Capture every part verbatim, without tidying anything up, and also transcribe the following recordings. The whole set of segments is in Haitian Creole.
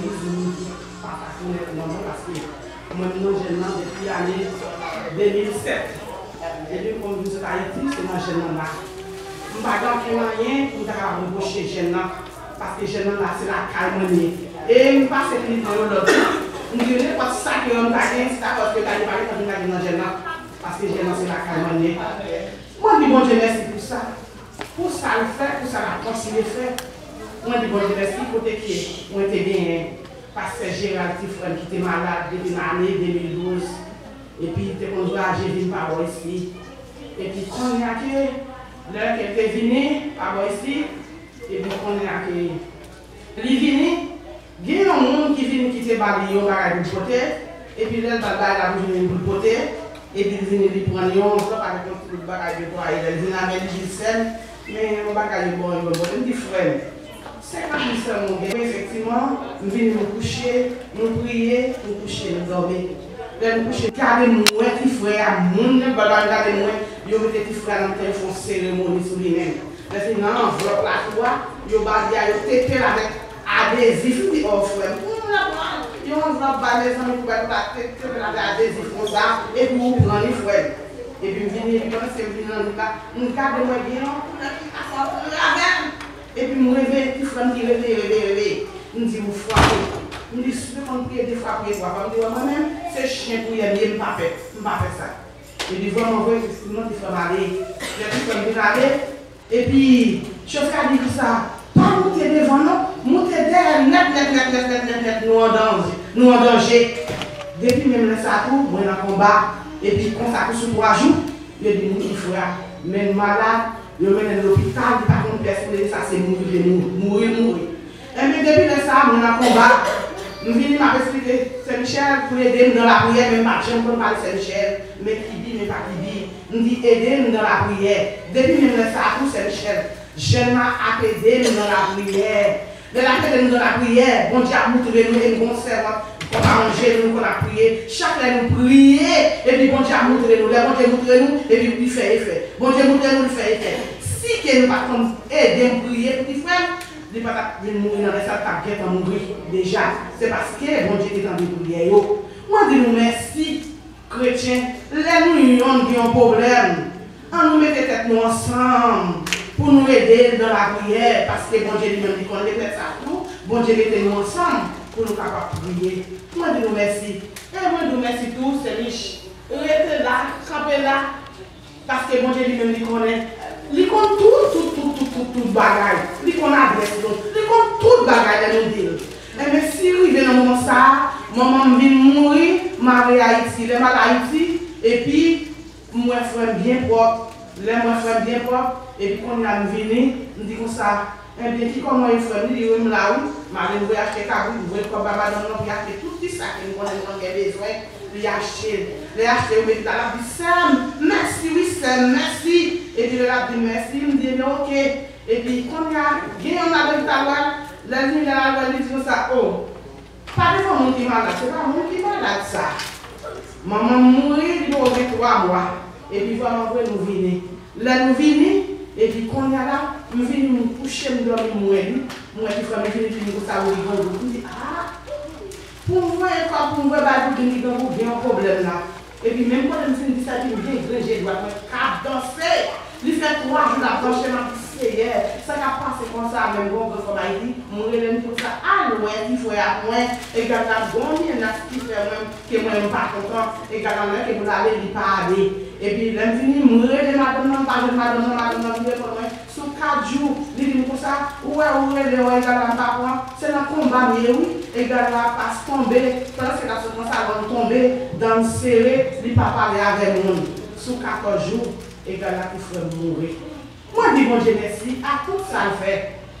Mwen pa ka konnen non mwen paske mwen m nan jèn nan depi ane de mil sèt. Depi m konn vin sot Ayiti, se nan jèn nan m la. M pa gen okenn anyen pou m ta kapab repwoche jèn nan, paske jèn nan la, se lakay mwen li ye. E m pase plizyè lòt jou, m di yo nenpòt sa ke yo m ta gen, se ta kòz ke ta gen pa gen tan vin lage nan jèn nan, paske jèn nan se lakay mwen li ye. Mwen di Bondye mèsi pou sa, pou sa l fè, pou sa l ap kontinye fè. Mwen di Bondye mèsi kote ke mwen te genyen pastè Gérald ti frè m ki te malad depi nan ane de mil douz, epi te konn vwayaje vin pa bò isi. Epi kounye a ke lè ke l te vini pa bò isi, epi kounye a ke li vini, gen yon moun ki vin ki te ba li yon bagay pou l pote, epi lè l ba l bagay la pou vin pou l pote, epi l vini li pran yon anvlòp avèk yon ti bout bagay netwaye, lè l vin avè l, li di l, sè m, men yon bagay yo ba w, yo ba w pote. M di, frè m, senkant mil sèlman w gen. Wi, efektivman, m vini, m kouche, nou priye, nou kouche, nou dòmi. Lè nou kouche, gade m wè ti frè a, moun nan ba l bagay, gade m wè, yo mete ti frè a nan tè, yo fè yon seremoni sou li menm. Lè fini nan anvlòp la tou a, yo ba li a, yo tepe l avèk adezif. M di, o, frè m, pou moun nan pran yon anvlòp ba mezanmi pou bay pou ta te-, tepe l avèk adezif konsa, epi ou pran li, frè m. Epi m vini, epi pandan se m vini nan lit la, m gade m wè gen yon koulè ki pase atravè m. Epi m reveye, ti frè m ki reveye, reveye, reveye. M di, ou frape. M di, si w te konn priye de fwa, priye twa fwa. M di, wè mwen menm, se chen priyè m ye, m pa pè. M pa pè sa. Epi vrèman vre, efektivman, ti frè m ale. Lè ti frè m vin ale, epi chofè a di konsa, pa moute devan non, moute dèyè nèt, nèt, nèt, nèt, nèt, nèt, nèt, nou an danje, nou an danje. Depi menm lè sa tou, mwen nan konba. Epi konsa tou sou twa jou, yo di m ti frè a menm malad, yo mennen l lopital, li pa konn pyès pou l rete, sa se mouri l te mouri, mouri l mouri. Enben, depi lè sa a, mwen nan konba. M vini, m ap esplike Sè Michèl pou l ede m nan lapriyè, men m pa t janm konn pale Sè Michèl, men ki bi, men pa ki bi. M di, ede m nan lapriyè. Depi menm lè sa a tou, Sè Michèl, jèn nan ap ede m nan lapriyè. Lè l ap ede m nan lapriyè, Bondye ap moutre nou, e m gon sèvant, kòm a yon jenou, nou konn ap priye. Chak lè nou priye, epi Bondye ap moutre nou. Lè Bondye moutre nou, epi li fè efè. Bondye moutre nou, li fè efè. Si ke nou pa t konn ede m priye pou ti frè m, li pa t ap vin mouri nan lè sa, l t ap gentan mouri deja. Se paske Bondye te tande priyè yo. Mwen di nou mèsi, kretyen. Lè nou yonn gen yon pwoblèm, ann nou mete tèt nou ansanm pou nou ede l nan lapriyè, paske Bondye li menm li konnen. Lè sa tou, Bondye mete nou ansanm pou nou kapab priye. Mwen di nou mèsi. E mwen di w mèsi tou, Sè Mich. Rete la, kanpe la. Paske Bondye li menm li konnen. Li konn tout, tout, tout, tout, tout, tout bagay. Li konn adrès nou. Li konn tout bagay lè nou di l. Enben, si rive nan moman sa a, manman m vin mouri, m ale Ayiti. Lè m al Ayiti, epi m wè frè m byen pwòp. Lè m wè frè m byen pwòp, epi kounye a m vini, m di konsa, Ebyen, ki kòman w ye, frè m? Li di, wi, m la, wi. M ale, m voye achte kabrit, m voye kòb ba madanm nan pou l achte tout ti sa ke m konnen m konn gen bezwen, li achte l. Lè l achte, yo mete la, l ap di, sè m, mèsi, wi, sè m, mèsi. Epi lè l ap di m mèsi, m di, ebyen, oke. Epi, kounye a, gen yon madanm ki t al wè l, lè l vini, lè l al wè l, li di konsa, o, pa devan moun ki malad, se pa moun ki malad sa. Manman m mouri, li poko gen twa mwa. Epi vrèman vre, nou vini. Lè nou vini, epi kounye a la, m vini, m kouche, m dòmi, m wè li. M wè ti frè m vini, vini konsa, wi, li grangou. M di, a! Pou m voye kòb, pou m voye bay pou vin, li grangou, gen yon pwoblèm la. Epi menm kote m fin di sa, epi m gen grenn je dwat mwen k ap danse. Li fè twa jou l ap panche, m ap di, Seyè, sa k ap pase konsa menm, gon grann fanm Ayiti? M rele m di konsa, al wè ti frè a mwen, egal la, gon mennaj ki fè mwen, ke mwen menm m pa kontan, egal la, lè ke pou l ale, li pa ale. Epi lè m vini, m rele madanm nan, m pa jwenn madanm nan, madanm nan vin reponn mwen, sou kat jou, li di m konsa, ou wè, ou rele, ou egal la, m pa pran, se nan konba m ye, wi, egal la, pas tonbe, pandan se ta sot nan salon, l tonbe, dan l sere, li pa pale avè moun. Sou katòz jou, egal la, ti frè m mouri. Mwen di Bondye mèsi ak tout sa l fè.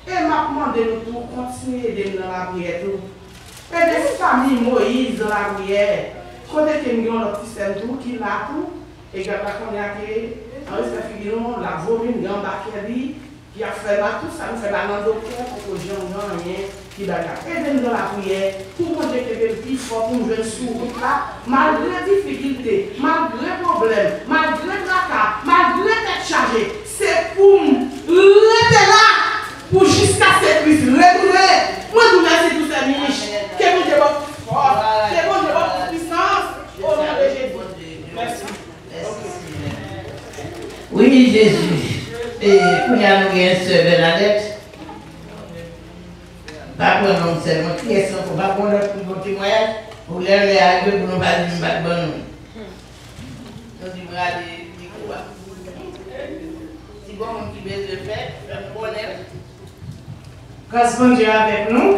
E m ap mande nou tou kontinye ede m nan lapriyè tou. Ede fanmi Moyiz nan lapriyè. Kote ke m gen yon lòt ti sè m tou ki la tou. Egal la kounye a ke, an respè figi nou, l ap vomi, m gen anba kè li, ki ap fè mal, tout sa nou fè la nan doktè, poko janm gen anyen. Ki bagay? Ede m nan lapriyè, pou Bondye kenbe m pi fò, pou m jwenn sou wout la, malgre difikilte, malgre pwoblèm, malgre traka, malgre tèt chaje, se pou m rete la, pou jiskaske Kris retounen. Mwen di w mèsi tou, sè Mich. Kounye a nou gen sè Bènadèt. Pa pran non sèlman. Kiyès ankò? Pa pran lòt pou bon temwayaj. Pou lè lè a rive pou nou pa di m pa t ban nou. Nou di m rale mikwo a. Si gon moun ki bezwen fè, fè m konnen. Gras Bondye avèk nou.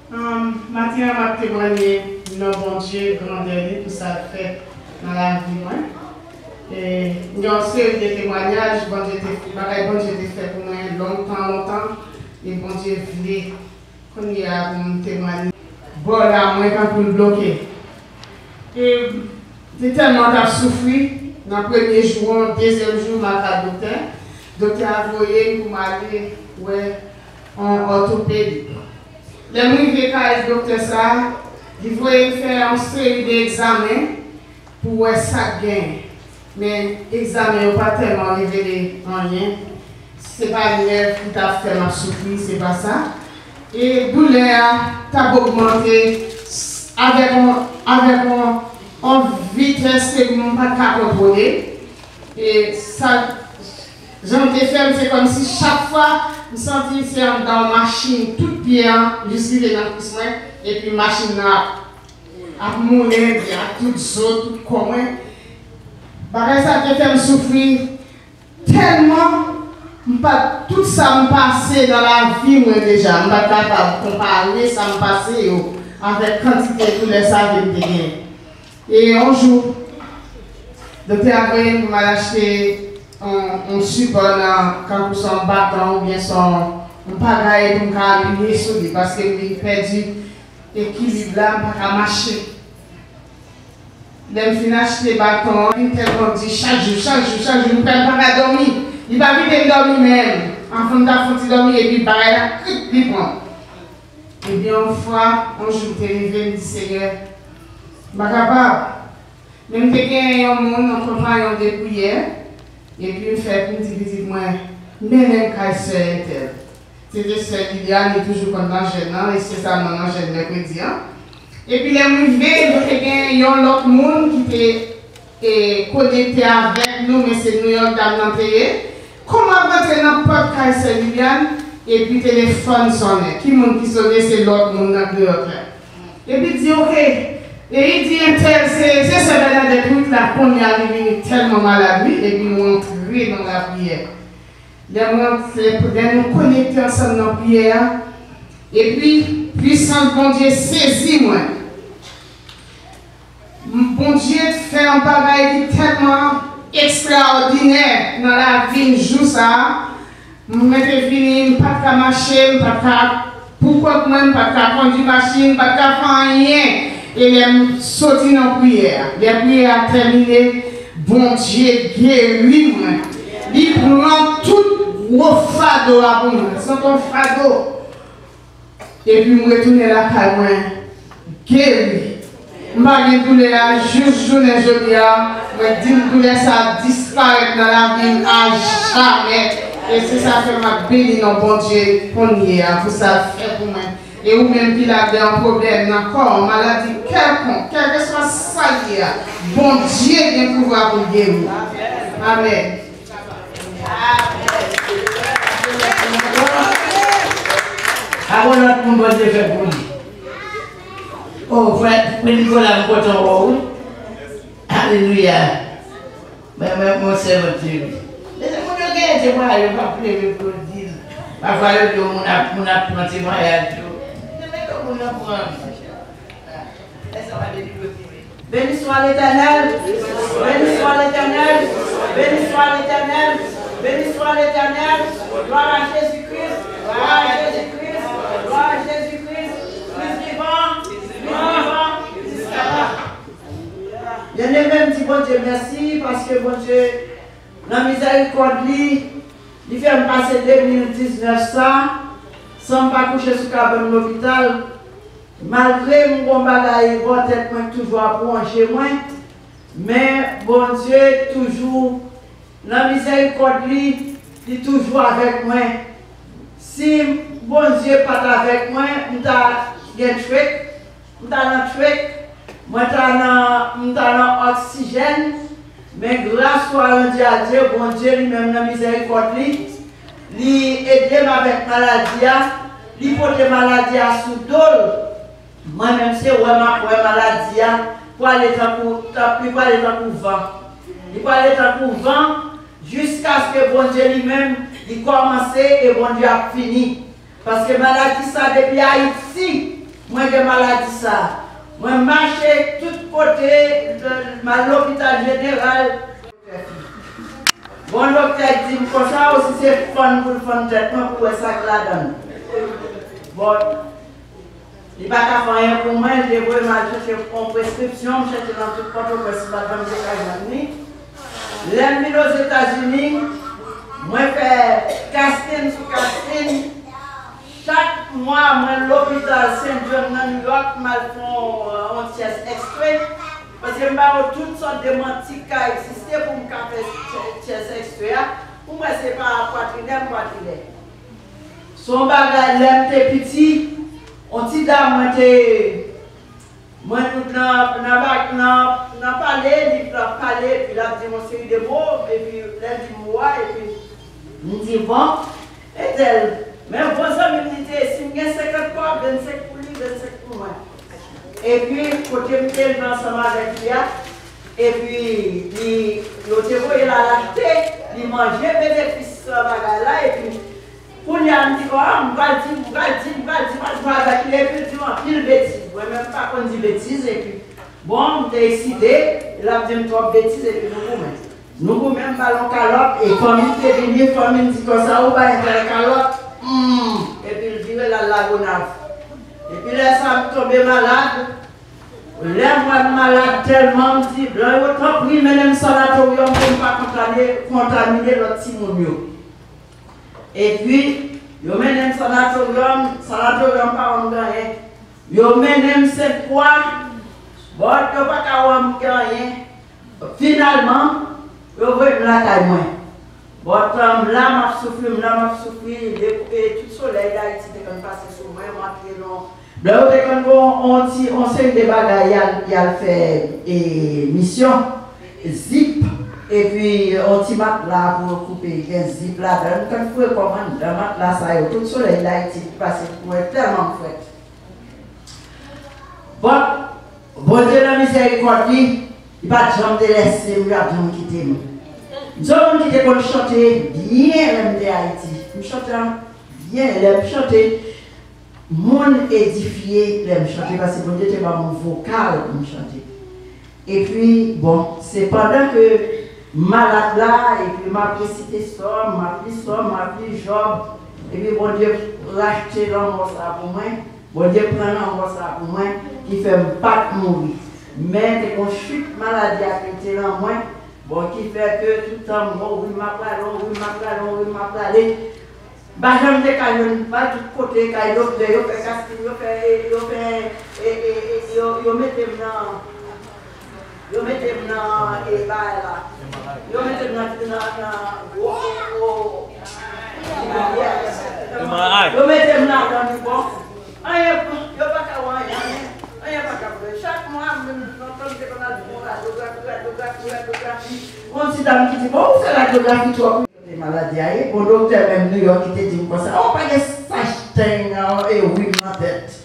Ann, maten an, m ap temwanye non Bondye, grandè li pou sa l fè nan lavi mwen. E, m gen yon seri de temwanyaj, Bondye te, bagay Bondye te fè pou mwen lontan, lontan, e Bondye vle kounye a pou m temwanye. Bò la, mwen tankou l bloke. E m te tèlman t ap soufri, nan premye jou an, dezyèm jou, m al gade doktè. Doktè a voye m pou m ale wè yon òtopedi. Lè m rive kay doktè sa a, li voye m fè yon seri de egzamen pou wè sa k genyen. Men egzamen yo pa tèlman revele anyen. Se pa nèv ki t ap fè m ap soufri, se pa sa. E doulè a t ap ogmante s- avèk yon, avèk yon, yon vitès ke m pa t ka kontwole. E sa, jan l te fè m, se kòmsi chak fwa m santi se anndan yon machin, tout pye an, jis rive nan kwis mwen, epi machin nan ap, ap moulen, epi ak tout zo, tout kò mwen. Bagay sa te fè m soufri tèlman, m pa t, tout sa m pase nan lavi mwen deja, m pa t kapab konpare sa m pase yo avèk kantite doulè sa ke m te genyen. E yon jou, doktè a voye m pou m al achte yon, yon sipò nan, kankou se yon baton oubyen se yon, yon bagay pou m ka apiye sou li, paske m vin pèdi ekilib la, m pa ka mache. Lè m fin achte baton an, li tèlman di chak jou, chak jou, chak jou, m pral pa ka dòmi. Li pa kite m dòmi menm. Anvan m ta fouti dòmi, epi bagay la, krik, li pran. Ebyen, yon fwa, yon jou, m te leve, m di, Senyè, m pa kapab. Men m te gen yon moun, yon konpayon de priyè, epi m fè pou m di pitit mwen, mennen m kay sè entèl. Se te sè Liliane, li toujou konn nan jèn nan, espesyalman nan jèn mèkredi an. Epi lè m rive, nou te gen yon lòt moun ki te e, konekte avèk nou, men se New York dam nan te ye. Kòman m rantre nan pòt kay sè Liliane, epi telefòn sonnen. Ki moun ki sonnen? Se lòt moun nan New York la. Epi di, oke. E li di, entèl, se, se sè Bènadèt wi, la kounye a li vini tèlman malad wi, epi nou antre nan lapriyè. Lè m rantre, lè nou konekte ansanm nan priyè a, epi pwisans Bondye sezi mwen. Bondye fè yon bagay ki tèlman ekstraòdinè nan lavi m jou sa a. Mwen te vini, m pa t ka mache, m pa t ka pou kont mwen, m pa t ka kondui machin, m pa t ka fè anyen. E lè m soti nan priyè a, lè priyè a tèmine, Bondye geri mwen. Li pran tout gwo fado a pou mwen. Se yon fado. Epi m retounen lakay mwen geri. M pa gen doulè a jis jounen jodi a. Mwen di m doulè sa a disparèt nan lavi m ajamè. E se sa fè m ap beni non Bondye kounye a pou sa l fè pou mwen. E ou menm ki la gen yon pwoblèm nan kò w, maladi kèlkonk, kèlkeswa sa l ye a, Bondye gen pouvwa pou l geri w. Amèn. Pa gen lòt moun Bondye fè pou li. O, frè, frè Nicolas, m kontan wè w wi. Alelouya. Men, men, mon sèvant li. Lè moun yo genyen temwayaj, yo p ap leve pou yo di l. Pafwa, yo di yo moun ap, moun ap pran temwayaj yo. Men, men, moun nan pran. Lè sa va delivre prive. Béni soit l'Éternel, béni soit l'Éternel, béni soit l'Éternel, béni soit l'Éternel. Gloire à Jésus-Christ, gloire à Jésus-Christ, gloire à Jésus-Christ. Plus vivant, plus vivant, plus vivant. Byeneme, m di Bondye mèsi paske Bondye, nan mizèrikòd li, li fè m pase de mil diznèf sa san m pa kouche sou kabann lopital. Malgre m gon bagay bò tèt mwen k toujou ap wonje mwen, men Bondye toujou, nan mizèrikòd li, li toujou avèk mwen. Si Bondye pa t avèk mwen, m ta gen tchwek, m ta nan tchwek, mwen ta nan, m ta nan oksijèn, Men gras swa randi a Dye, Bondye li menm nan mizèrikòd li, li ede m avèk maladi a, li pote maladi a sou do l. Mwen menm se wè m ap wè maladi a prale tankou, tan- li prale tankou van. Li prale tankou van jiskaske Bondye li menm li kòmanse e Bondye ap fini. Paske maladi sa depi Ayiti, mwen gen maladi sa. Mwen mache tout kote, m al lopital jeneral. Bon, doktè di m konsa, o si se fann pou l fann tèt mwen pou wè sa k ladan l. Bon, li pa ka fè anyen pou mwen, li te voye m al chèche yon preskripsyon, m chèche nan tout Pòtoprens, m pa t janm te ka jwenn li. Lè m vin Ozetazini, mwen fè kastin sou kastin. Chak mwa, mwen lopital Saint John nan New York, m al fè yon, yon chest X-ray. Paske m ba yo tout sòt de manti k ka egziste pou m ka fè chest X-ray a, pou m wè se pa pwatrinè m pwatrinè. Se yon bagay lè m te piti, yon ti dam mwen te, mwen nan, nan, nan, nan pale, li ap pale, epi l ap di m yon seri de mo, epi lè l di mo a, epi m di, bon, entèl, men bon zanmi m li te ye, si m gen senkant kòb, vennsenk pou li, vennsenk pou mwen. Epi, kote m te leve ansanm avèk li a, epi li, yo te voye l al achte, li manje benefis bagay la, epi kounye a m di, o, m pral di, m pral di, m pral di, m pral jwe avèk li, epi l di m anpil betiz. Mwen menm m pa konn di betiz, epi, bon, m te eksite, l ap di m twòp betiz, epi nou goumen. Nou goumen, m ba l yon kalòt, e fanmi m te vini, fanmi m di konsa, ou bay entèl kalòt, hmm, epi l vire l al Lagonav. Epi lè sa a, m tonbe malad. Lè m wè m malad tèlman, m di blan yo, tanpri, mennen m sanatoryòm pou m pa kontamine, kontamine lòt timoun yo. Epi, yo mennen m sanatoryòm, sanatoryòm pa ban m gen anyen. Yo mennen m Sent Kwa, but yo pa ka ban m gen anyen. Finalman, yo voye m lakay mwen. But, um, la m ap soufri, m la m ap soufri, de, e tout solèy Dayiti te konn pase sou mwen, m antre nan, lè yo te konn gen yon ti, yon seri de bagay, y al, y al fè, e, misyon, zip, epi yon ti matla pou yo koupe, gen zip ladan l, m konn foure kò m anndan matla sa yo, tout solèy Dayiti ki pase pou mwen, tèlman m frèt. But, Bondye nan mizèrikòd li, li pa t janm te lèse m, li pa t janm kite m. M se yon moun ki te konn chante byen lè m te Ayiti. M chante byen, lè m chante, moun edifye lè m chante, paske Bondye te ban m yon vokal pou m chante. Epi, bon, se pandan ke m malad la, epi m ap resite sòm, m ap li sòm, m ap li Jòb, epi Bondye rachte lanmò sa pou mwen. Bondye pran lanmò sa pou mwen, ki fè m pa t mouri. Men te gon chit maladi a ki te nan mwen, bon, ki fè ke tout tan m gon wi m ap prale, wi m ap prale, wi m ap prale. M pa janm te ka jwenn, m al tout kote, kay doktè, yo fè kastin, yo fè, yo fè, e, e, e, yo, yo mete m nan, Yo mete m nan, e, bagay la. Yo mete m nan, nan, nan, o, o, o. M R I. Yo mete m ladan li, bon. Anyen, yo pa ka wè anyen, anyen, anyen pa ka fè. Chak mwa, m, m, m, m te konn al fè yon radyografi, radyografi, radyografi. Yon ti dam ki di, bon, ou fè radyografi twòp. Kote maladi a ye, bon, doktè menm New York ki te di m konsa, o, pa gen sach teng, e, wi m nan tèt.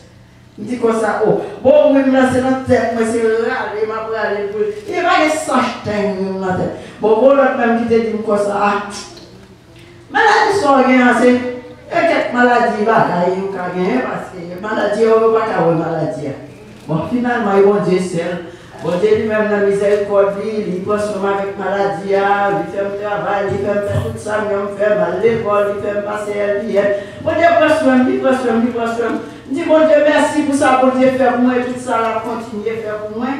M di konsa, o, bon, wi m nan se nan tèt mwen, se rale m ap rale pou li. Li pa gen sach teng wi m nan tèt. Bon, gon lòt menm ki te di m konsa, a, maladi sa w gen an, se, e kèk maladi bagay ou ka genyen, paske maladi yo, yo pa ka wè maladi a. Bon, finalman, e Bondye sèl. Bondye li menm nan mizèrikòd li, li pran swen m avèk maladi a, li fè m travay, li fè m fè tout sa m gen m fè, m al lekòl, li fè m pase L P N. Bondye pran swen m, li pran swen m, li pran swen m. M di Bondye mèsi pou sa Bondye fè pou mwen e tout sa l ap kontinye fè pou mwen.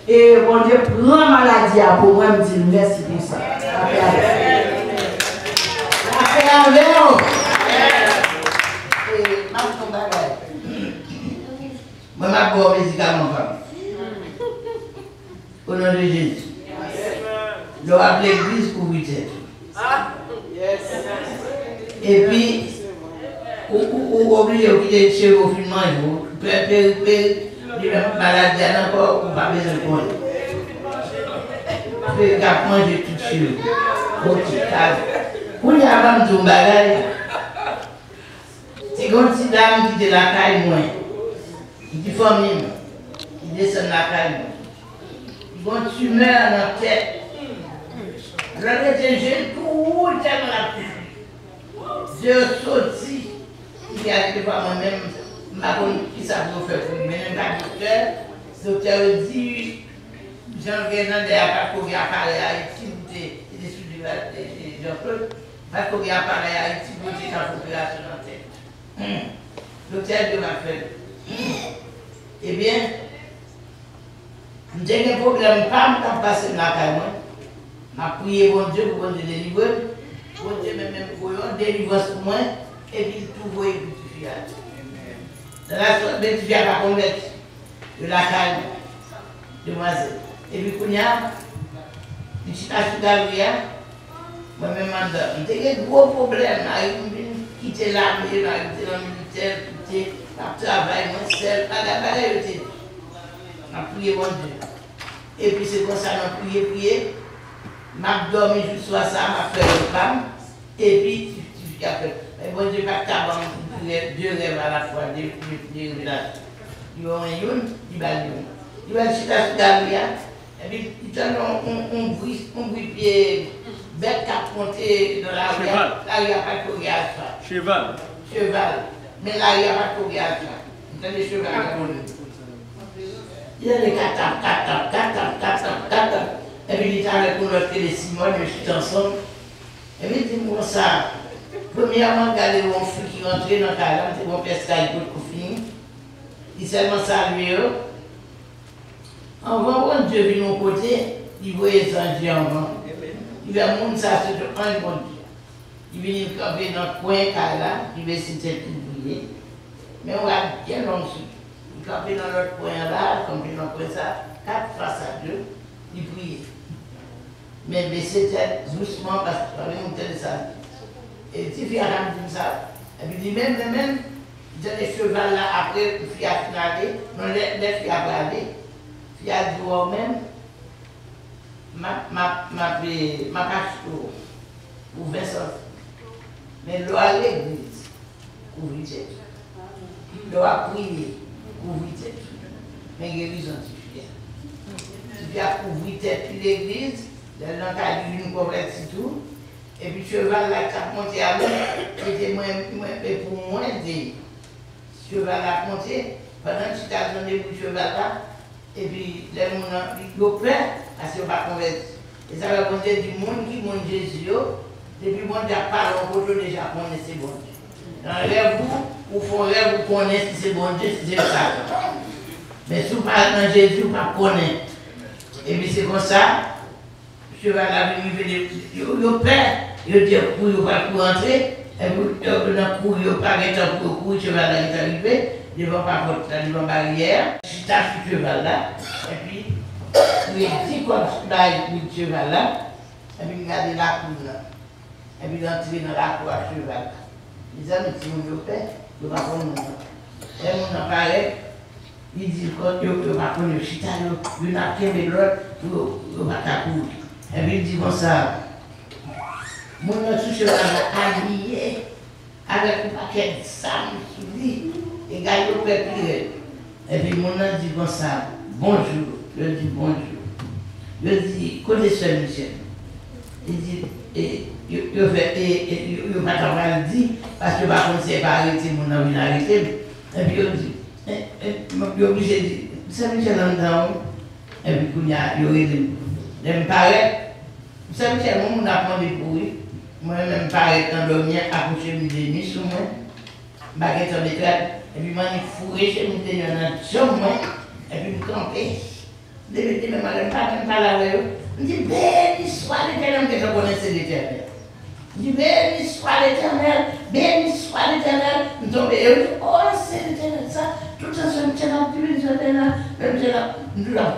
E Bondye pran maladi a pou mwen, m di l mèsi pou sa. Lapè avè w. Lapè avè w. E, m ap di yon bagay. Mwen m ap ba w medikaman pa m. O non de Jezi. Lè w ap legliz, kouvri tèt ou. Epi, ou, ou, ou oblije w kite cheve w fin manje, ou pè perik, perik, li menm maladi a nan kò w, ou pa bezwen konnen. Fè y ap manje tout cheve. Ok, sa. Kounye a, ban m di w yon bagay. Te gen yon ti dam ki te lakay mwen. Li te fanmi m. Li desann lakay mwen. Li gen yon timè nan tèt. Lè l rete jèn, tou tèlman l ap soufri. Zye yo soti. Li te al de fwa mwen menm, m pa konn kisa pou yo fè pou li. Men m pa doktè. Doktè yo di, jan l gen nan dèyè a pa t ko gen aparèy Ayiti pou te, li te sou Jean Claude, pa t ko gen aparèy Ayiti pou te ka fè operasyon nan tèt. Hmm. Doktè di yo pa fè l. Hmm. Ebyen, m te gen pwoblèm pa m k ap pase m lakay mwen. M ap priye Bondye pou Bondye delivre m. Bondye menm menm voye yon delivrans pou mwen, epi l tou voye pou tifi a. Nan la sòt, men tifi a pa konvèti. Yo lakay mwen. Demwazèl. Epi kounye a, li chita sou galri a. Mwen menm anndan, m te gen gwo pwoblèm. Mari m vin kite lame, mari m te nan militè, kite, m ap travay, mwen sèl, bagay, bagay yo te di. M ap priye Bondye. Epi se konsa nan priye, priye, m ap dòmi jouk swa sa, m ap fè rèv pa m, epi ti, ti fi a fè. Men Bondye pa t ka ban m de rèv, de rèv alafwa, de, de, de revelasyon. Li ban mwen youn, li ba l youn. Li wè l chita sou galri a, epi li tande yon, yon, yon bri, yon bri pye bèt k ap monte nan lari a. Cheval. Lari a pa t ko gen asfalt. Cheval. Cheval. Men lari a pa t ko gen asfalt. M tande cheval la kouri. Li tande katap, katap, katap, katap, katap. Epi li t avèk yon lòt ki rele Simòn, yo chita ansanm. Epi li di m konsa, premyèman, m gade yon fi ki rantre nan kay la, m te gen yon pyès kay ki potko fini. Li sèlman salye yo. Anvan Bondye vin yon kote, li voye zanj li anvan. Li fè moun sa se te anj Bondye. Li vin, li kanpe nan kwen kay la, li bese tèt li, li priye. Men yon rad byen long sou li. Li kanpe nan lòt kwen an la, li kanpe nan kwen sa, kat fas a de, li priye. Men bese tèt dousman, paske pa gen moun tande sa. E tifi a ka di m sa. Epi li menm, li menm, li tande cheval la apre fi a fin ale. Non, lè, lè fi a prale, fi a di, w menm, m ap, m ap, m ap, m ap achte w pou ven san goud. Men lè w al legliz, kouvri tèt ou. Lè w ap priye, kouvri tèt ou. Men gerizon tifi a. Tifi a kouvri tèt li legliz, lè l nan kay li vin konvèti tou. Epi cheval la k ap monte a mwen, mete mwen, mwen, e pou mwen de. Cheval la ap monte, pandan l chita l tande bri cheval la, epi lè moun nan, yo pè, paske yo pa konvèti. E sa fè Bondye di moun ki moun Jezi yo, depi Bondye ap pale yon kote, w deja konnen se Bondye. Nan rèv ou, ou fè yon rèv, ou konnen si se Bondye, si se Satan. Men si w pa nan Jezi, ou p ap konnen. Epi se konsa, cheval la vin rive de, yo, yo pè, yo di yo kouri, yo pral kouri antre, epi yo, yo nan kouri, yo pa gen tan pou yo kouri, cheval la gentan rive, devan papòt la, devan baryè a, chita sou cheval la, epi redi kòb sou bay cheval la, epi m gade lakou nan. Epi l antre nan lakou ak cheval la. Mezanmi, timoun yo pè, yo pa konn moun nan. Lè moun nan parèt, li di, yo, yo pa konn yo chita, yo, youn ap kenbe lòt pou yo, yo pa ka kouri. Epi l di konsa, moun nan sou cheval la abiye avèk yon pakèt zam sou li, egal yo pè pi rèd. Epi moun nan di konsa, bonjou. Yo di, bonjou. Yo di, kote sè Michèl? Li di, e, yo, yo fè, e, e, yo, yo pa ta pral di, paske yo pa konn si e pa arete moun nan vin arete l. Epi yo di, e, e, yo oblije di, sè Michèl anndan wi. Epi kounye a, yo rele m. Lè m parèt, sè Michèl, yon moun ap mande pou ou wi. Mwen menm parèt nan dòmi an, akouche m de nwi sou mwen. M pa gentan met rad, epi m annik foure chemiz de nwi an nan janm mwen, epi m kanpe. M te mete men m anlè, m pa menm pale avè yo. M di, beni swa Letènèl, m gentan konnen se Letènèl. M di, beni swa Letènèl, beni swa Letènèl. M tonbe, yo di, o, se Letènèl sa. Tout tan se Letènèl ap di, beni swa Letènèl, beni swa Letènèl. M di, la,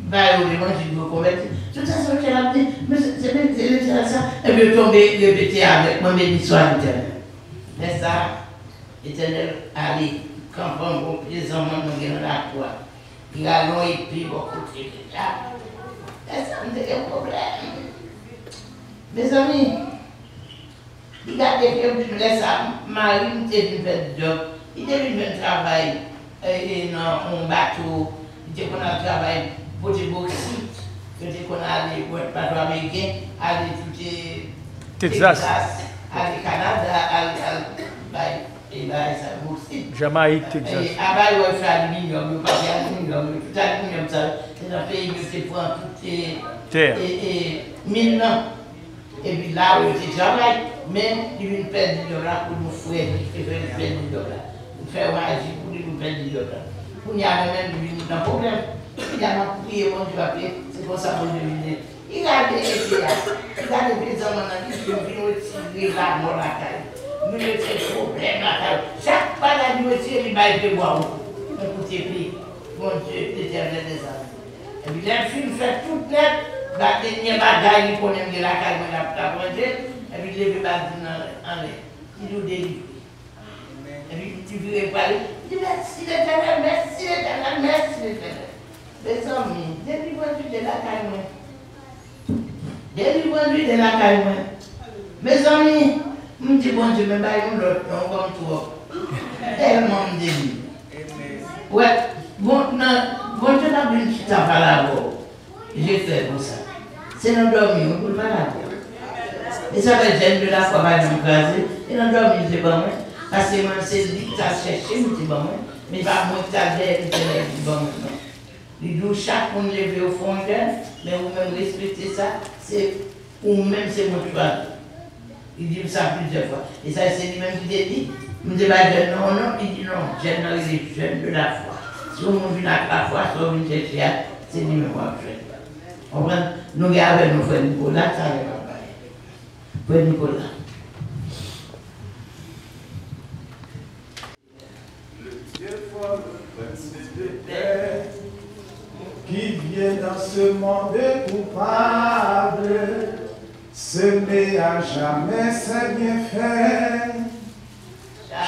ba yo levanjil pou yo konvèti. Tout tan se Letènèl ap di, men se, se, se Letènèl sa. Epi yo tonbe, repete avèk mwen, beni swa Letènèl. Lè sa a, Letènèl ale, kanpe yon pye zanmann mwen gen nan lakou a. Li rale yon epe bò kote li la. Lè sa, m te gen pwoblèm. Mezanmi, li gade ke lè sa, mari m te vin pèdi djòb. Li te vin jwenn travay, e, e, nan yon bato. Li te konn al travay pote boksit. Yo te konn ale wè bato ameriken, ale tout, e, Texas. Texas, ale Kanada, al, al bay, e, bay sa, boksit. Jamayik, Texas. E, a bay wè fè aliminyòm, yo pa fè aliminyòm, yo tout aliminyòm sa, se nan peyi yo te pran tout, e, Tè. E, e, min nan. Epi la yo te travay, men li vin pèdi djòb la pou nou frè li, te fè li pèdi djòb la. Nou fè yon aji pou li, pou pèdi djòb la. Kounye a, mwen menm, li vin nan pwoblèm. Kounye a, m ap priye Bondye, m ap priye, se konsa Bondye vin ede. Li gade ete a, li gade peyizan nan li, li vin retire lanmò lakay. Li vin retire pwoblèm lakay. Chak bagay li retire, li bay Pyebwa yon kou. Yon kout epe. Bondye, Letènèl dèzame. Epi lè l fin fè tout nèt, ba dènye bagay li konnen m gen lakay mwen l ap, l ap ranje, epi l leve ba l di nan anlè. Li di w delivre. Epi li vire pale, li di, mèsi Letènèl, mèsi Letènèl, mèsi Letènèl. Mezanmi, delivrans vide lakay mwen. Delivrans vide lakay mwen. Mezanmi, m di Bondye, men bay yon lòt non, ou ban m twòp. Tèlman m delivre. Wè, bon, nan, Bondye pa vin chita pale avè w. Je fè konsa. Se nan dòmi wi pou l pale avè w. E sa fè jèn de lafwa pa janm kraze. E nan dòmi l te ban mwen. Paske mwen se li ki t al chèche m, li te ban mwen. Men pa mwen ki t al dèyè li te ban mwen non. Li di w chak moun leve yo fè yon jèn, men ou menm respekte sa, se ou menm se mwen ki chwazi. Li di m sa plizyè fwa. E sa se li menm ki te di, m te bay jèn nan yon non, li di non, jèn nan rele jèn de lafwa. Si yon moun vin ak lafwa, sa w vin chèche a, se li menm w ap jwenn. Konprann? Nou gen avè nou frè Nicolas, talè m ap bay. Frè Nicolas. Le Dieu fort, le Prince de paix, qui vient dans ce monde coupable, semé à jamais ses bienfaits.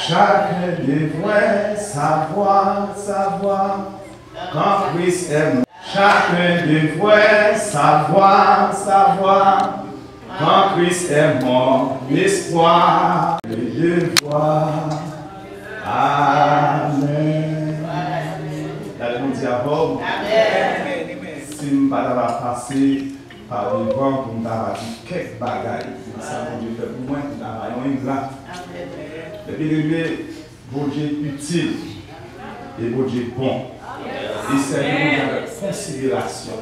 Chacun devrait savoir, savoir, quand Christ est mort. Chacun devrait savoir, savoir, quand Christ est mort, l'espoir, le devoir. Amen. Gade Bondye avè w. Si m pa ta va pase pa devan pou m ta va di kèk bagay nan sa Bondye fè pou mwen, m ta va yon himn la. Men byeneme, Bondye itil e Bondye bon. Li sèvi Bondye avèk konsiderasyon.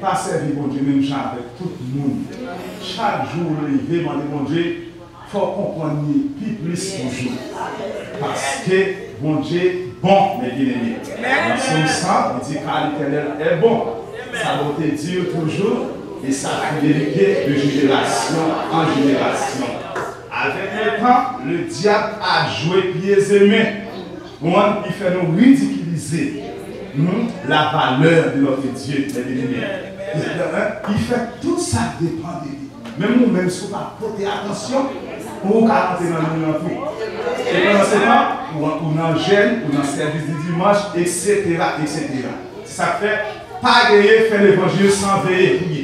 Pa sèvi Bondye menm jan avèk tout moun. Chak jou ou leve, mande Bondye, fè w konprann li pi plis toujou. Paske Bondye bon, men byeneme. Nan Sòm san, li di, car l'Éternel est bon. Sa bonte dire toujours, et sa fidélité de génération en génération. Avec le temps, le diable a joué pieds et mains. Konprann? Li fè nou ridikilize, hmm, la valeur de notre Dieu, mes bien-aimés. Li fè tout sa depann de li. Menm ou menm, si w pa pote atansyon, ou ka rantre nan liy lan tou. E pandan se tan, ou, ou nan jèn, ou nan sèvis di dimanch, etsetera, etsetera. Se sa k fè, pa genyen fè levanjil san veye, priye.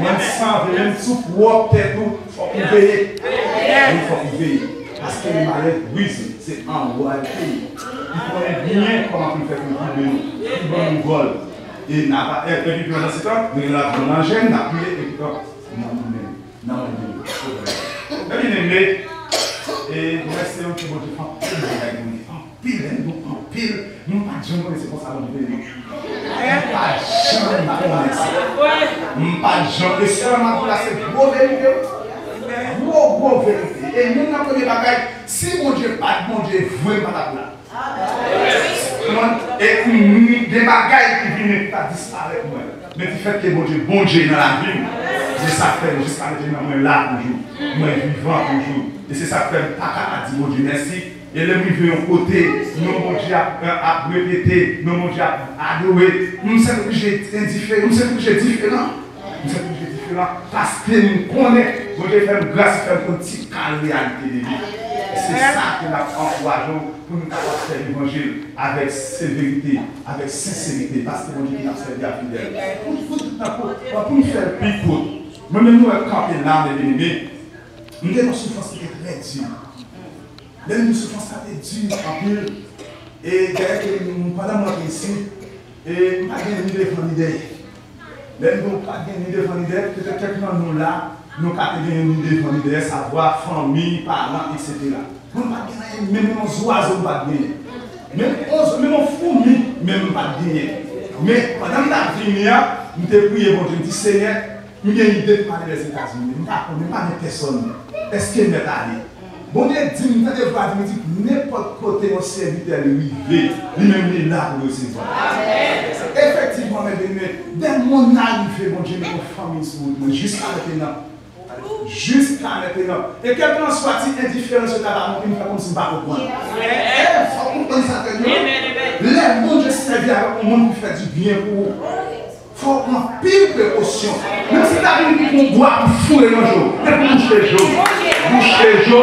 Mwen san veye, menm si w pwòp tèt ou, fòk ou veye. Wi, fòk ou veye. Paske le malè brize, se anwo a l te ye. Li konnen byen kòman pou l fè pou l koube nou, li ban nou vòl. E n ava, e, epi pandan se tan, nou gen lavi nan jèn, n ap priye, epi tan, nan mwen menm, nan mwen menm. Ebyen, men, e, mwen se yon ti Bondye fè anpil bagay pou nou. Anpil, anpil, anpil. M pa t janm konnen se konsa Bondye vle nou. M pa t janm konnen sa. M pa t janm, e sa m ap di la, se gwo verite, wi. Gwo, gwo verite. E youn nan premye bagay, si Bondye pa t Bondye vre, m pa t ap la. Konprann? E m, gen bagay ki vini pou ta disparèt mwen. Men difèt ke Bondye, Bondye nan lavi m, se sa k fè jiska mentnan mwen la toujou. Mwen vivan toujou. E se sa k fè m pa ka pa di Bondye mèsi. E lè m rive yon kote, non Bondye ap, ap repete, non Bondye ap adore, m sètoblije endifere-, m sètoblije diferan. M sètoblije diferan paske m konnen Bondye fè m gras, fè m konn ti kal reyalite de li. Se sa ke n ap ankouraje w pou nou kapab fè levanjil avèk severite, avèk senserite, paske Bondye di n ap sèvi a fidèl. Pou, pou, pou, pou, pou nou fè l pi kout, mwen menm nou wè kanpe la, men byeneme, m te nan soufrans ki te trè di. Lè m di soufrans la te di anpil, e dayè ke nou, pandan m rantre isit, e m pa t gen ni devan ni dèyè. Lè m di w pa t gen ni devan ni dèyè, petèt kèk nan nou la, nou ka te gen ni devan ni dèyè, savwa fanmi, paran, etsetera. Mwen pa t gen anyen, menm yon zwazo m pa t genyen. Menm yon, menm yon foumi, menm m pa t genyen. Men, pandan m t ap vini an, m te priye Bondye, m di, Senyè, m gen ide pou m ale Lèzetazini, men m pa konnen, m pa gen pèsòn. Èske m mèt ale? Bondye di m, tande vwa di m, li di, nenpòt kote yon sèvitè li rive, li menm li la pou resevwa. Efektivman, men byeneme, dè moun la rive, Bondye met yon fanmi sou wout mwen, jiska mentnan. Jiska mentnan. E kèlkanswa ti endiferans yo ta ba mwen, m fè kòmsi m pa konprann. E fò w konprann sa trè byen. Lè Bondye sèvi avèk yon moun pou fè dibyen pou ou, fò w pran anpil prekosyon. Menm si ta vin pou yon bwa pou foure nan je w, men pou bouche je w. Bouche je w,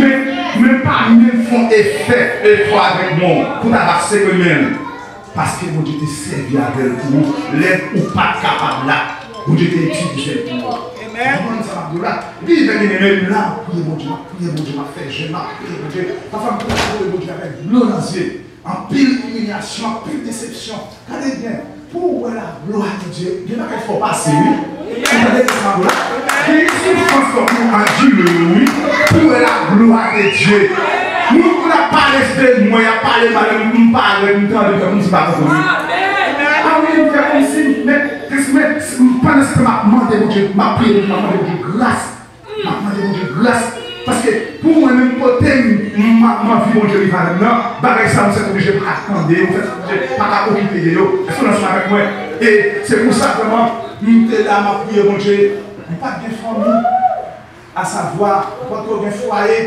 men, men pa menm fè yon efè, efò avèk men w, pou ta va sere men l. Paske Bondye te sèvi avè l pou ou lè ou pa t kapab la. Bondye te itilize l pou ou. Amen. Ou konprann sa m ap di w la? Epi, byeneme, m la, m ap priye Bondye, m ap priye Bondye, m ap fè jèn, m ap priye Bondye. Pafwa, m te adore Bondye avèk dlo nan zye. Anpil imilyasyon, anpil desepsyon. Gade byen, pou w wè laglwa de Dye, gen bagay fò pase, wi. Ou tande sa m ap di w la? Gen soufrans fò pou w andire yo, wi. Pou w wè laglwa de Dye. Moun, moun ap pale de mwen, y ap pale mal, m parèt, m tande, m fè kòmsi m pa konprann. A wi, m fè kòmsi, men, men, pandan se tan m ap mande Bondye, m ap priye Bondye, m ap mande Bondye gras. M ap mande Bondye gras. Paske pou mwen menm kote m, m, m anvi Bondye rive avè m nan, bagay sa yo, m sètoblije pa ka tande yo, m sètoblije pa ka okipe de yo. Èske w ansanm avèk mwen? E se pou sa vrèman, m te la, m ap priye Bondye. M pa t gen fanmi. Asavwa, m pa t twò gen fwaye.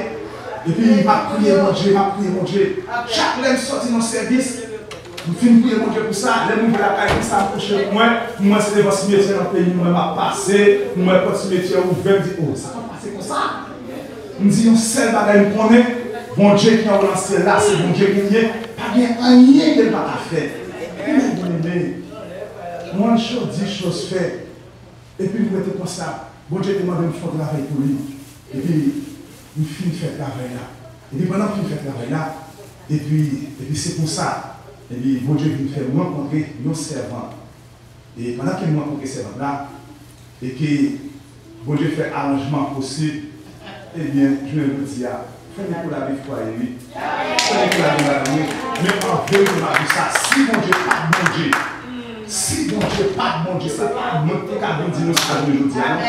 Epi m ap priye Bondye, m ap priye Bondye. Chak lè m sòti nan sèvis, m fin priye Bondye pou sa. Lè m rive lakay, konsa m kouche pou mwen, m wè se devan simetyè nan peyi m, m wè m ap pase, m wè pòt simetyè ouvè, m di, o, sa konn pase konsa? M di, yon sèl bagay m konnen, Bondye ki anwo nan syèl la, se Bondye ki l ye, pa gen anyen ke l pa ka fè. Ebyen, byeneme, one chose dit, chose faite. Epi m rete konsa, Bondye te mande m fè yon travay pou li. Epi m fin fè travay la. Epi pandan m fin fè travay la, epi, epi se konsa, epi Bondye vin fè m rankontre yon sèvant. E pandan ke m rankontre sèvant la, e ke Bondye fè aranjman posib, ebyen, jounen jodi a, fè nou kou lave fwaye, wi. Fè nou kou lave ladan, wi. Men an verite, m ap di sa, si Bondye pa t Bondye, si Bondye pa t Bondye, se pa mwen ki te ka vin di nou sa jounen jodi a, non.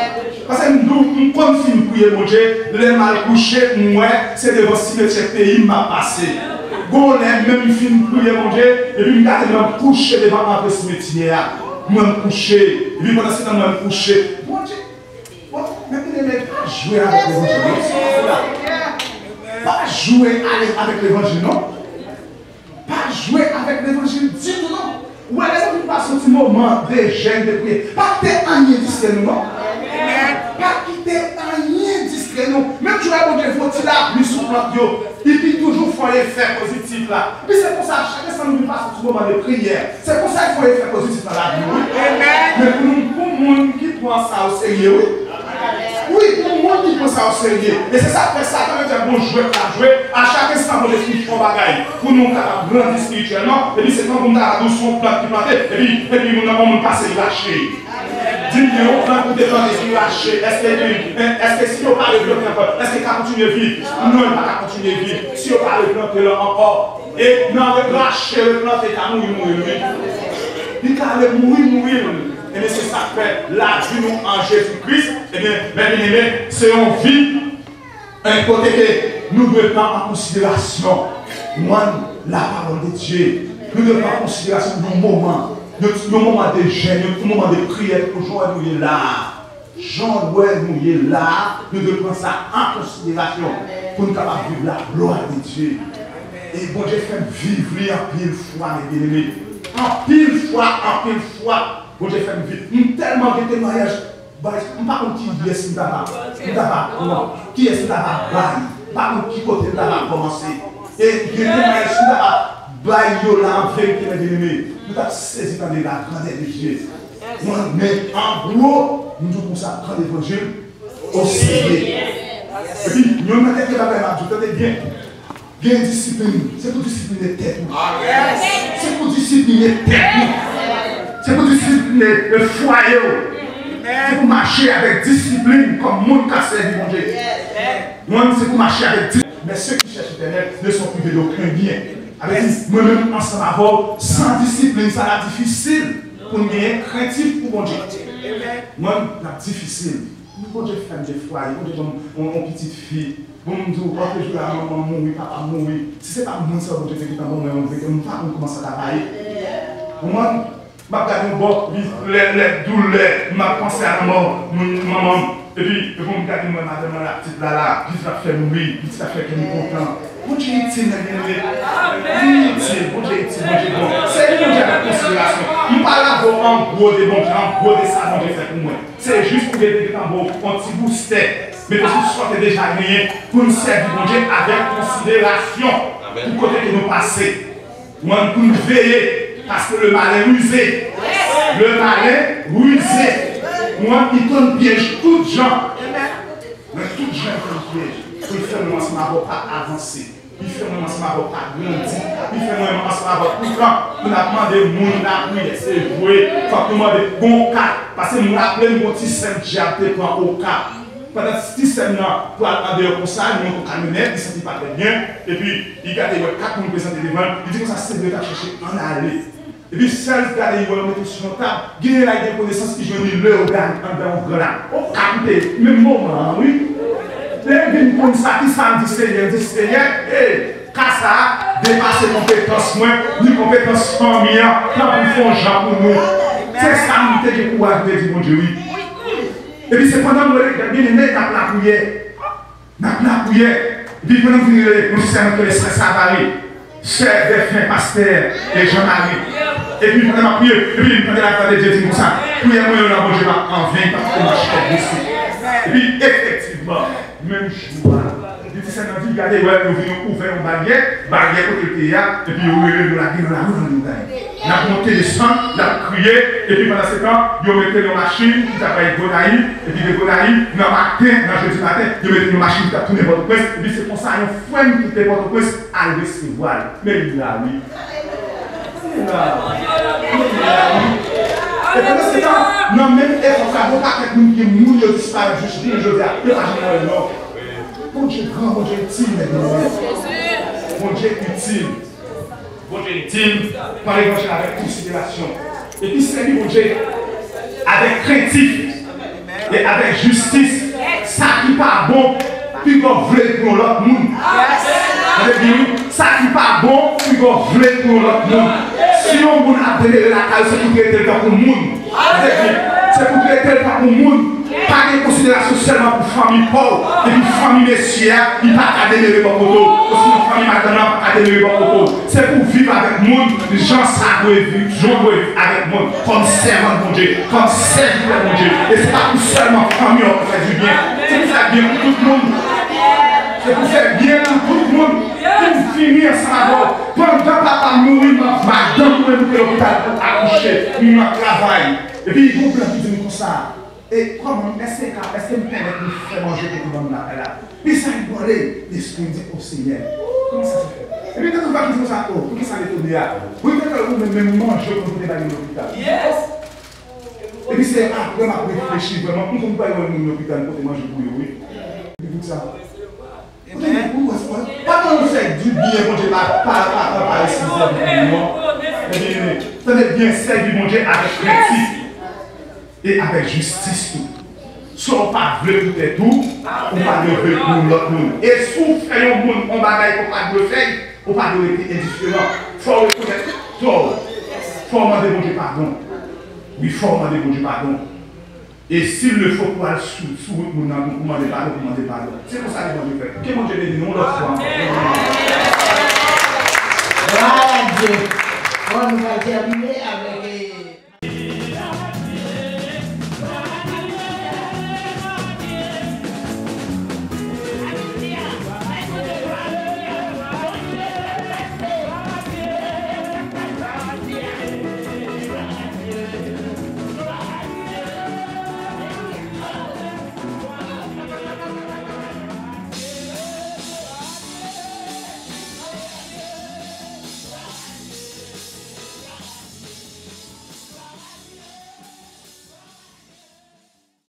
Paske m di w, m konn fin priye Bondye, lè m al kouche, m wè se devan simetyè peyi m m ap pase. Gon lè, menm m fin priye Bondye, epi m gade m ap kouche devan antre simetyè a. M wè m kouche, epi pandan se tan m wè m kouche. Bondye, bon, men byeneme, pa jwe avèk levanjil, non. Pa jwe ale avèk levanjil, non. Pa jwe avèk levanjil ditou, non. Ou wè, lè nou vin pase yon ti moman de jèn, de priyè, pa kite anyen distrè nou, non. Pa kite anyen distrè nou. Menm jan Bondye voye ti lapli sou plant yo, epi toujou fè yon efè pozitif la. Epi se konsa, chak enstè nou vin pase yon ti moman de priyè, se konsa l fè yon efè pozitif nan lavi nou, wi. Men pou nou, pou moun ki pran sa oserye, wi. Wi, pou moun ki pran sa oserye. E se sa k fè Satan mete yon jwèt l ap jwe. A chak enstè, Bondye fin fè yon bagay pou nou kapab grandi espirityèlman. Epi se tankou m ta di w se yon plant ki plante. Epi, epi moun nan, yon moun pase, li rache. Di m byen, yon plant ou te plante ki rache, èske li, èske si yo pa replante ankò, èske l ka kontinye viv? Non, li pa ka kontinye viv si yo pa replante l ankò. E nan rache, replante, li ka mouri, mouri l, wi. Li ka mouri, mouri l. Ebyen, se sa k fè lavi nou an Jezi Kris, ebyen, men byeneme, se yon vi, en, kote ke nou dwe pran an konsiderasyon, one, lapawòl de Dye. Nou dwe pran an konsiderasyon yon moman, yon, yon moman de jèn, yon moman de priyè, pou jan nou ye la a. Jan w wè nou ye la a, nou dwe pran sa an konsiderasyon pou nou kapab viv laglwa de Dye. E Bondye fè m viv li anpil fwa, men byeneme. Anpil fwa, anpil fwa, Bondye fè m viv. M tèlman gen temwayaj, bay, m pa konn kiyès m ta va, m ta va pran, kiyès m ta va bay. Pa konn ki kote m ta va kòmanse. E gen temwayaj si m ta va bay yo la an verite, mè byeneme, nou t ap sezi tande la grandeur de Dieu. Mwen, men an gwo, m di w konsa, pran levanjil o serye. Epi, yon nan kèk bagay m ap di w, tande byen. Gen disiplin, se pou disipline tèt ou. Se pou disipline tèt ou. Se pou disipline, e, fwaye w. Se pou mache avèk disiplin kòm moun k ap sèvi Bondye. Mwen, se pou mache avèk disiplin. Mais ceux qui cherchent l'Éternel ne sont privés d'aucun bien. Sa vle di, mwen menm ansanm avè w, san disiplin, sa va difisil pou n genyen krentif pou Bondye. Mwen, l ap difisil. Bondye fè m de fwaye, Bondye ban m yon, yon pitit fi. Bon, m di w, lòt jou la, manman m mouri, papa m mouri. Si se pa moun sa yo Bondye te gentan ban mwen, m pa konn kòman sa ta va ye. Konprann? M ap gade yon bò, li, lè, lè doulè, m ap panse a lanmò moun, manman m. Epi, epi m gade m wè madanm lan la, pitit la la, pitit la fè mouri, pitit la fè kè m kontan. Bondye itil, mè byeneme. Li itil, Bondye itil, Bondye bon. Sèvi Bondye avèk konsiderasyon. M pale avè w an gwo de Bondye, an gwo de sa Bondye fè pou mwen. Se jis pou Bondye te gentan ba w yon ti boustè. Mete sou sa w te deja genyen pou n sèvi Bondye avèk konsiderasyon pou kote ke nou pase. Mwen, pou n veye, paske le malin rize. Le malin rize. Mwen, li tann pyèj tout jan. Mwen, tout jan li tann pyèj. Pou l fè mwen ansanm avè w pa avanse. Li fè mwen ansanm avè w pa grandi. Li fè mwen ansanm avè w toutan. Pou n ap mande moun lapriyè, se vre. Fòk nou mande bon ka. Paske m raple m gon ti sè m dyab te pran Okap. Pandan ti sè m nan pral andeyò konsa, li monte yon kamyonèt, li santi l pa trè byen, epi li gade wè kat moun prezante devan l, li di konsa, se vre, l t ap chèche ann ale. Epi sè l gade, li wè yo mete sou yon tab, genyen la, li gen konesans, li jwenn li Leyogàn anndan yon gran lak. Okap li te ye, menm moman an, wi. Lè m vin konn sa, ki sa m di Seyè, m di, Seyè, ey, ka sa a depase konpetans mwen, ni konpetans fanmi an, tanpri fè yon jan pou nou. Se sa m te gen kouraj pou te di Bondye, wi. Epi se pandan m rele, byeneme, n ap lapriyè. N ap lapriyè. Epi pandan m fin rele, yon sè m rele sè Savary, sè Dèfen, pastè, e Jean Marie. Epi pandan m ap priye, epi m tande lavwa de Dye di m konsa, priyè mwen yo nan Bondye pa anven, pa kite mache kòk blese. Epi efektivman, menm jou a, li di sè nan di, gade, wè, yo vin ouvè yon baryè, baryè kote l te ye a, epi yo rele nou lage nan lari nan Leyogàn. N ap monte desann, n ap kriye, epi pandan se tan, yo mete yon machin ki t ap bay Gonayiv, epi de Gonayiv, nan maten, nan jedi maten, yo mete yon machin ki t ap tounen Pòtoprens, epi se konsa yon frè m ki te Pòtoprens al resevwa l. Men li la, wi. Li la. Li la, wi. E pandan se tan, nan menm epòk la, gon pakèt moun ki gen moun yo disparèt jis jounen jodi a, yo pa janm wè yo non. Bondye gran, Bondye itil, mèt nou. Bondye itil. Bondye di m, pran levanjil avèk konsiderasyon. Epi sèvi Bondye avèk krentif e avèk jistis. Sa ki pa bon, piga w vle l pou yon lòt moun. Tande byen, wi. Sa ki pa bon, piga w vle l pou yon lòt moun. Si yon moun ap demere lakay ou, se pou trete l tankou moun. Tande byen, se pou trete l tankou moun. Pa gen konsiderasyon sèlman pou fanmi pa w, epi fanmi mesye a, li pa ka demere bò kote w, osinon fanmi madanm nan pa ka demere bò kote w. Se pou w viv avèk moun, jan sa dwe viv, jan w dwe viv avèk moun, kòm sèvant Bondye, kòm sèvitè Bondye. E se pa pou sèlman fanmi w pou fè dibyen. Se pou fè byen pou tout moun. Se pou fè byen pou tout moun. Pou m fini ansanm avè w. Pandan papa m mouri, madanm mwen moute lopital pou akouche. Mwen ap travay. Epi, gon blan ki di m konsa, E kòman, èske ka, èske m pèmèt nou fè manje pou tout moun lakay la? Pi sa li pale, lespri m di, O Senyè, kòman sa se fèt? Epi tande yon vag ki di konsa, O, poukisa m etone a? Poutèt ou menm, menm manje ou konn pote bay moun lopital. Epi se apre m ap reflechi vrèman, m konn pa wè moun lopital pote manje pou yo, wi. Epi poukisa? Ou te gen pou wè sa. Pa ban nou fè dibyen, Bondye pa, pa, pa, pa, pa eskize nou non. Ebyen, tande byen, sèvi Bondye avèk krentif e avèk jistis tou. Sa w pa vle pou tèt ou, ou pa dwe vle pou yon lòt moun. E si w fè yon moun yon bagay ke w pa dwe fè, ou pa dwe rete endiferan. Fò w rekonèt tò w. Fò w mande Bondye padon. Wi, fò w mande Bondye padon. E si l le fo pou al sou, sou wout moun nan, pou mande padon, pou mande padon. Se konsa ke Bondye fè. Ke Bondye beni nou yon lòt fwa ankò. Glwa a Dye. Bon, nou pral tèmine avèk